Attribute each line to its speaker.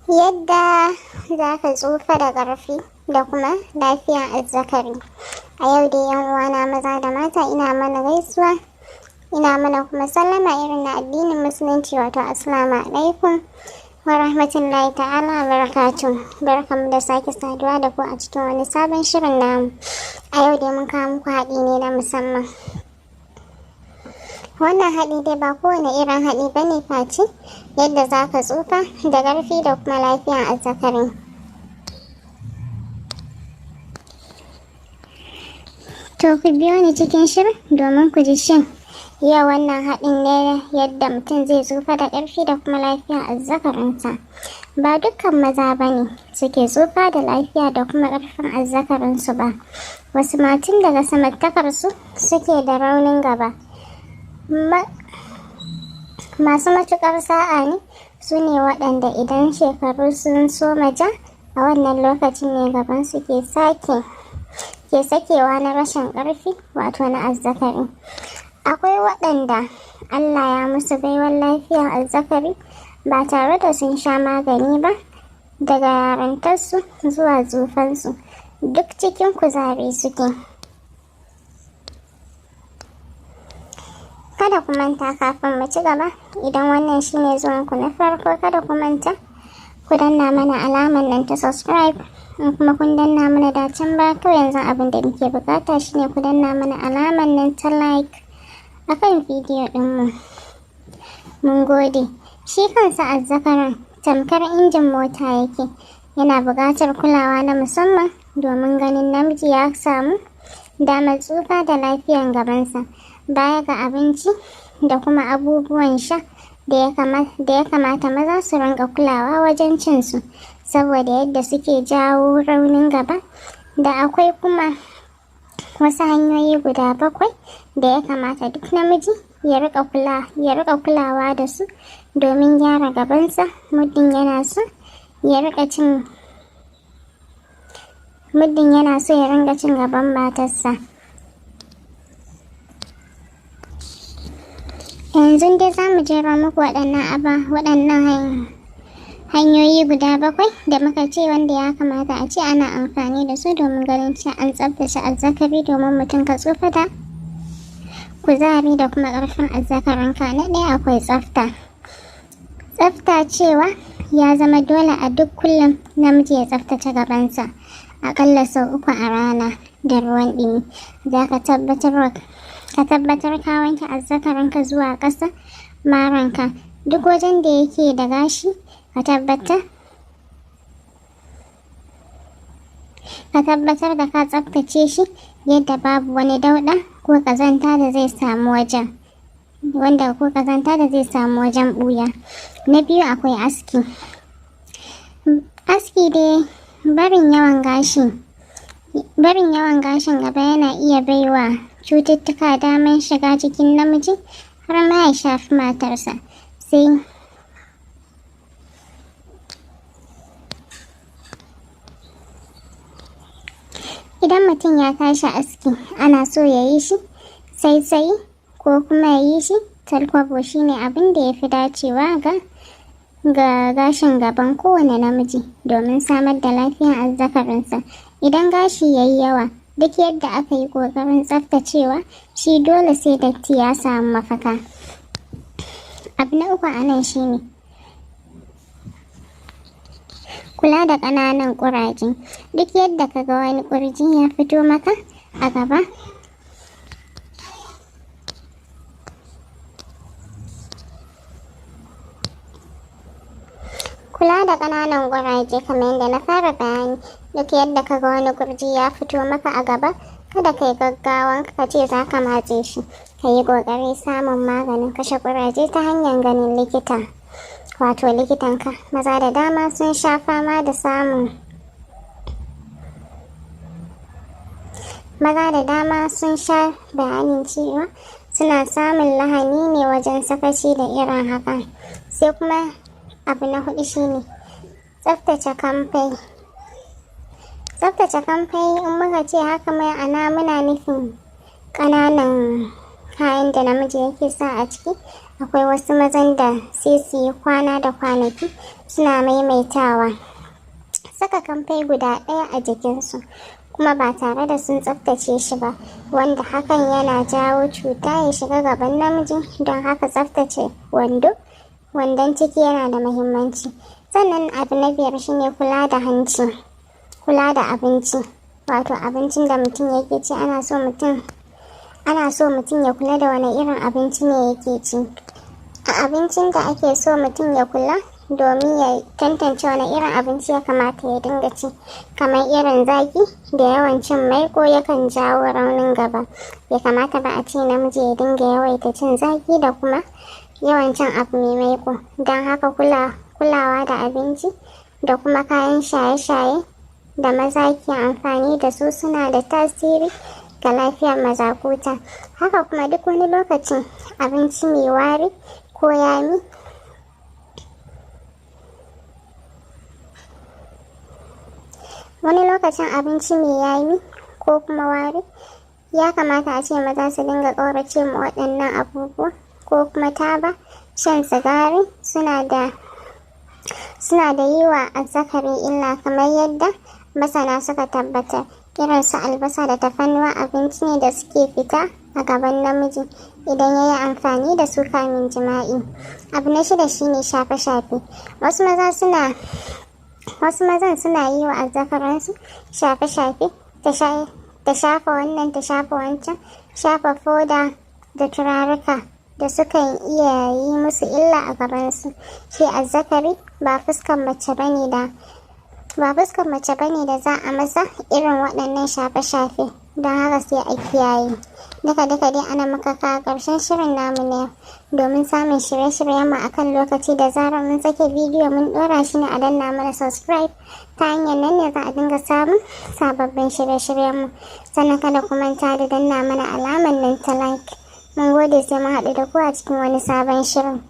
Speaker 1: Yadda za ka tsufa da ƙarfi da kuma lafiyan azzakari. A yau dai 'yan uwana maza da mata, ina mana gaisuwa, ina mana kuma sallama irin na addinin Musulunci, wato assalamu alaikum wa rahmatullahi ta'ala wa barakatuh. Barkanmu da sake saduwa da ku a cikin wani sabon shirin namu. A yau dai mun kawo muku haɗi ne na musamman. Wannan haɗi dai ba kowane irin haɗi ba ne face yadda za ka tsufa da ƙarfi da kuma lafiyan azzakari. To ku biyo ni cikin shirin domin ku ji shin yau wannan haɗin ne yadda mutum zai tsufa da ƙarfi da kuma lafiyan azzakarinsa. Ba dukkan maza ba ne suke tsufa da lafiya da kuma ƙarfin azzakarinsu ba. Wasu ma tun daga samartakarsu suke da raunin gaba. Masu matuƙar sa'a ne su ne waɗanda idan shekaru sun soma ja, a wannan lokacin ne gabansu ke sakewa na rashin ƙarfi, wato na azzakari. Akwai waɗanda Allah ya musu baiwar lafiyar azzakari ba tare da sun sha magani ba, daga yarintarsu zuwa tsufansu duk cikin kuzari suke. Kada ku manta, kafin mu ci gaba, idan wannan shine zuwanku na farko, kada ku manta ku danna mana alamar nan ta subscribe. In kuma kun danna mana da can ba, kawai yanzu abin da muke buƙata shine ku danna mana alamar nan ta like akan bidiyo ɗinmu. Mun gode. Shi kansa azzakarin tamkar injin mota yake, yana buƙatar kulawa na musamman domin ganin namiji ya samu damar tsufa da lafiyan gabansa. Baya ga abinci da kuma abubuwan sha da ya kamata maza su rinƙa kulawa wajen cin su, saboda yadda suke jawo raunin gaba, da akwai kuma wasu hanyoyi guda 7 da ya kamata duk namiji ya riƙa kulawa da su domin gyara gabansa, muddin yana so ya rinƙa cin gaban matarsa. Yanzu dai za mu jero muku waɗannan hanyoyi guda 7 da muka ce wanda ya kamata a ce ana amfani da su domin ganin cewa an tsaftace azzakari, domin mutum ka tsufa da kuzari da kuma ƙarfin azzakarinka. Na ɗaya akwai tsafta. Tsafta cewa ya zama dole a duk kullum namiji ya tsaftace gabansa aƙalla sau 3 a rana da ruwan ɗumi. Za ka tabbatar ka wanke azzakarinka zuwa ƙasa maranka, duk wajen da yake da gashi ka tabbatar da ka tsaftace shi yadda babu wani dauɗa ko ƙazanta da zai samu wajen wanda ko ƙazanta da zai samu wajen ɓuya. Na biyu akwai aski. Aski dai barin yawan gashin gaba yana iya baiwa cututtuka daman shiga jikin namiji har ma ya shafi matarsa. Sai idan mutum ya tashi aski, ana so ya yi shi saisaye ko kuma ya yi shi talkwabo, shine abin da ya fi dacewa ga gashin gaban kowane namiji domin samar da lafiyar azzakarinsa. Idan gashi ya yi yawa, duk yadda aka yi ƙoƙarin tsaftacewa shi, dole sai datti ya samu mafaka. Abu na uku a nan shine kula da ƙananan ƙuraje. Duk yadda ka ga wani ƙurji ya fito maka a gaba, kula da ƙananan ƙuraje kamar yadda na fara bayani, duk yadda ka ga wani ƙurji ya fito maka a gaba, kada ka yi gaggawan ka ce za ka matse shi. Ka yi ƙoƙari samun maganin kashe ƙuraje ta hanyar ganin likita, wato likitanka. Maza da dama sun sha fama da samun Maza da dama sun sha bayanin cewa suna samun lahani ne wajen sakaci da irin haka. Sai kuma abu na huɗu shine tsaftace kamfai. Tsaftace kamfai, in muka ce haka ma'ana muna nufin ƙananan kayan da namiji yake sa a ciki. Akwai wasu mazan da sai su yi kwana da kwanaki suna maimaitawa. Saka kamfai guda ɗaya a jikinsu kuma ba tare da sun tsaftace shi ba, wanda hakan yana jawo cuta ya shiga gaban namiji. Don haka tsaftace wandon ciki yana da muhimmanci. Sannan abu na biyar shine kula da hanci, kula da abinci, wato abincin da mutum yake ci. Ana so mutum ya kula da wane irin abinci ne yake ci. A abincin da ake so mutum ya kula domin ya tantance wane irin abinci ya kamata ya dinga ci, kamar irin zaki da yawan cin maiƙo yakan jawo raunin gaba. Bai kamata ba a ce namiji ya dinga yawaita cin zaki da kuma yawan cin abu mai maiƙo. Don haka kulawa da abinci da kuma kayan shaye-shaye da maza ke amfani da su suna da tasiri ga lafiyar mazakuta. Haka kuma duk wani lokacin abinci mai wari ko yami, wani lokacin abinci mai yami ko kuma wari, ya kamata a ce maza su dinga ƙaurace ma waɗannan abubuwa, ko kuma taba, shan sigari suna da yi wa azzakari illa kamar yadda masana suka tabbatar. Irin su albasa da tafarnuwa abinci ne da suke fita a gaban namiji idan ya yi amfani da su kamin jima'i. Abu na shida shine shafe-shafe. Wasu mazan suna yi wa azzakaransu shafe-shafe, ta shafa wannan, ta shafa wancan, shafa foda da turaruka da sukan iya yi musu illa a gabansu. Shi azzakari ba fuskar mace bane da za a masa irin waɗannan shafe-shafe, don haka sai a kiyaye. Duka duka dai ana muka kawo ƙarshen shirin namu na yau. Domin samun shirye-shiryen mu akan lokaci da zarar mun sake bidiyo mun ɗora shi ne a danna mana subscribe. Ta hanyar nan ne za a dinga samun sababbin shirye-shiryen mu. Sannan kada ku manta da danna mana alamar nan ta like. Mun gode, sai mun haɗu da ku a cikin wani sabon shirin.